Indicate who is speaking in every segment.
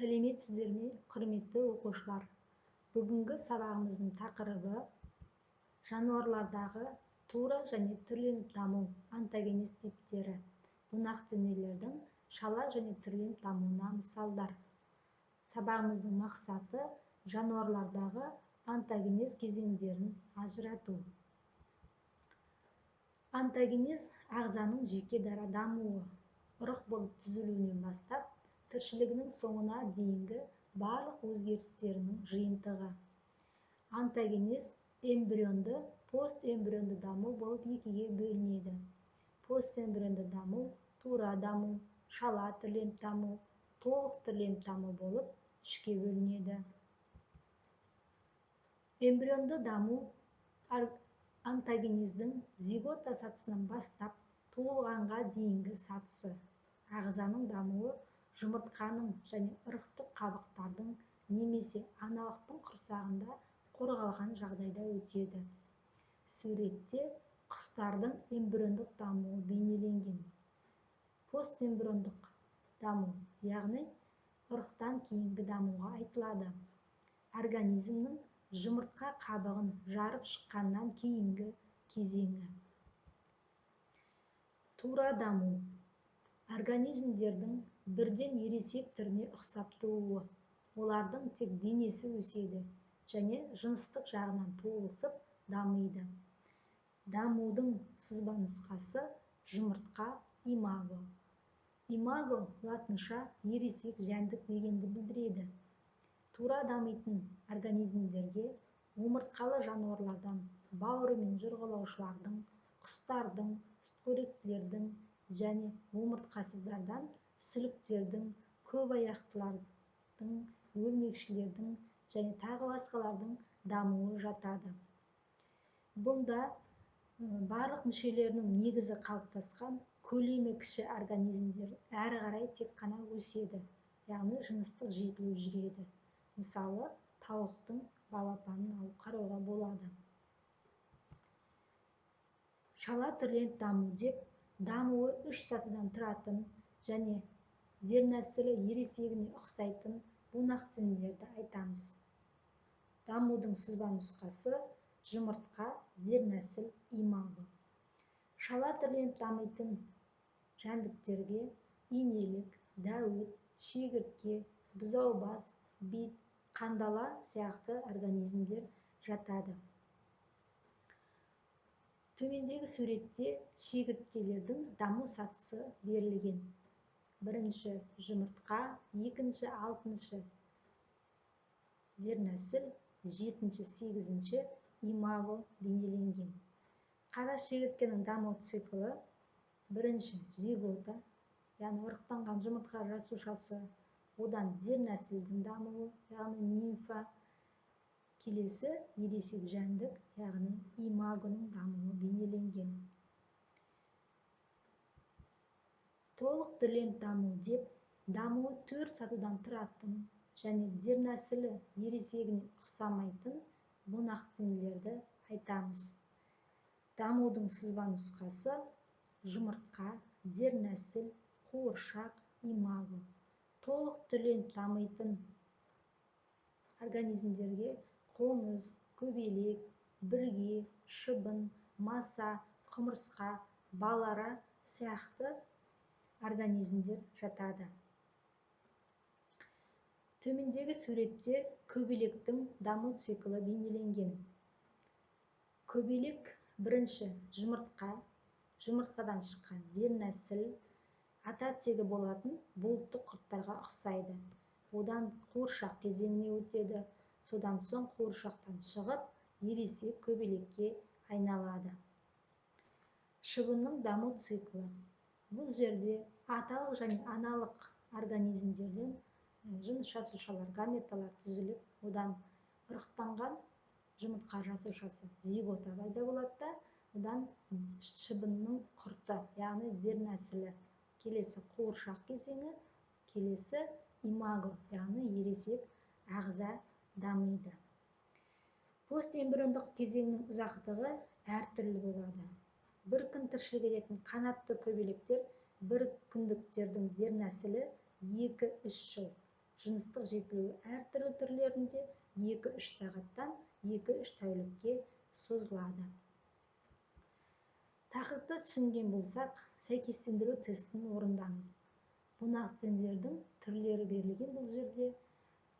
Speaker 1: Сәлеметсіздер ме, құрметті оқушылар! Бүгінгі сабағымыздың тақырыбы жануарлардағы тура және түрленіп даму онтогенез типтері, бунақденелілердің шала және түрленіп дамуына мысалдар. Сабағымыздың мақсаты жануарлардағы онтогенез кезеңдерін ажырату. Онтогенез ағзаның жеке дара дамуы, ұрық болып түзілуінен бастап тіршілігінің соңына дейінгі барлық өзгерістерінің жиынтығы. Онтогенез эмбрионды, постэмбрионды даму болып екіге бөлінеді. Постэмбрионды даму тура даму, шала түрленіп даму, толық түрленіп даму болып үшке бөлінеді. Эмбрионды даму онтогенездің зигота сатысынан бастап туылғанға дейінгі сатысы. Ағзаның дамуы жұмыртқаның және ұрықтық қабықтардың немесе аналықтың құрсағында қорғалған жағдайда өтеді. Суретте құстардың эмбриондық дамуы бейнеленген. Постэмбриондық даму, яғни ұрықтан кейінгі дамуға айтылады. Организмнің жұмыртқа қабығын жарып шыққаннан кейінгі кезеңі. Тура даму организмдердің бірден ересек түріне ұқсап тууы. Олардың тек денесі өседі және жыныстық жағынан толысып дамиды. Дамудың сызба нұсқасы жұмыртқа, имаго. Имаго латынша ересек жәндік дегенді білдіреді. Тура дамитын организмдерге омыртқалы жануарлардан бауырымен жорғалаушылардың, құстардың, сүтқоректілердің және омыртқасыздардан сүліктердің, көпаяқтылардың, өрмекшілердің және тағы басқалардың дамуы жатады. Бұнда барлық мүшелерінің негізі қалыптасқан көлемі кіші организмдер әрі қарай тек қана өседі, яғни жыныстық жетілу жүреді. Мысалы, тауықтың балапанын алып қарауға болады. Шала түрленіп даму деп дамуы үш сатыдан тұратын және дернәсілі ересегіне ұқсайтын бунақденелілерді айтамыз. Дамудың сызба нұсқасы жұмыртқа, дернәсіл, имаго. Шала түрленіп дамитын жәндіктерге инелік, дәуіт, шегіртке, бұзаубас, бит, қандала сияқты организмдер жатады. Төмендегі суретте шегірткелердің даму сатысы берілген. Бірінші жұмыртқа, екінші, алтыншы дернәсіл, жетінші, сегізінші имаго бейнеленген. Қара шегірткенің даму циклі бірінші зигота, яғни ұрықтанған жұмыртқа жасушасы, одан дернәсілдің дамуы, яғни нимфа, келесі ересек жәндік, яғни имагоның дамуы бейнеленген. Толық түрленіп даму деп дамуы төрт сатыдан тұратын және дернәсілі ересегіне ұқсамайтын бунақденелілерді айтамыз. Дамудың сызба нұсқасы жұмыртқа, дернәсіл, қуыршақ, имаго. Толық түрленіп дамитын организмдерге қоңыз, көбелек, бірге, шыбын, маса, құмырсқа, балара сияқты организмдер жатады. Төмендегі суретте көбелектің даму циклі бейнеленген. Көбелек бірінші жұмыртқа, жұмыртқадан шыққан дернәсіл, ата тегі болатын бұлтты құрттарға ұқсайды. Одан қуыршақ кезеңіне өтеді. Содан соң қуыршақтан шығып, ересек көбелекке айналады. Шыбынның даму циклі. Бұл жерде аталық және аналық организмдерден жыныс жасушалар, гаметалар түзіліп, одан ұрықтанған жұмыртқа жасушасы зигота пайда болады да, одан шыбынның құрты, яғни дернәсілі, келесі қуыршақ кезеңі, келесі имаго, яғни ересек ағза дамиды. Постэмбриондық кезеңнің ұзақтығы әртүрлі болады. Бір күн тіршілік ететін қанатты көбелектер бір күндіктердің дернәсілі 2-3 жыл, Жыныстық жетілуі әртүрлі түрлерінде 2-3 сағаттан 2-3 тәулікке созылады. Тақырыпты түсінген болсақ, сәйкестендіру тестін орындаңыз. Бунақтенділердің түрлері берілген бұл жерде.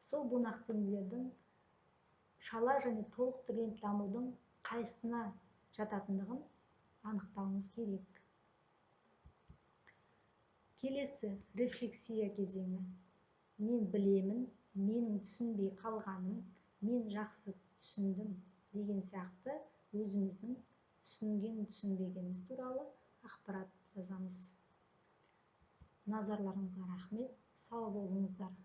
Speaker 1: Сол бунақтенділердің шала және толық түрленіп дамудың қайсысына жататындығын анықтауыңыз керек. Келесі рефлексия кезеңі. Мен білемін, менің түсінбей қалғаным, мен жақсы түсіндім деген сияқты өзіміздің түсінген түсінбегеніміз туралы ақпарат жазамыз. Назарларыңызға рахмет, сау болыңыздар.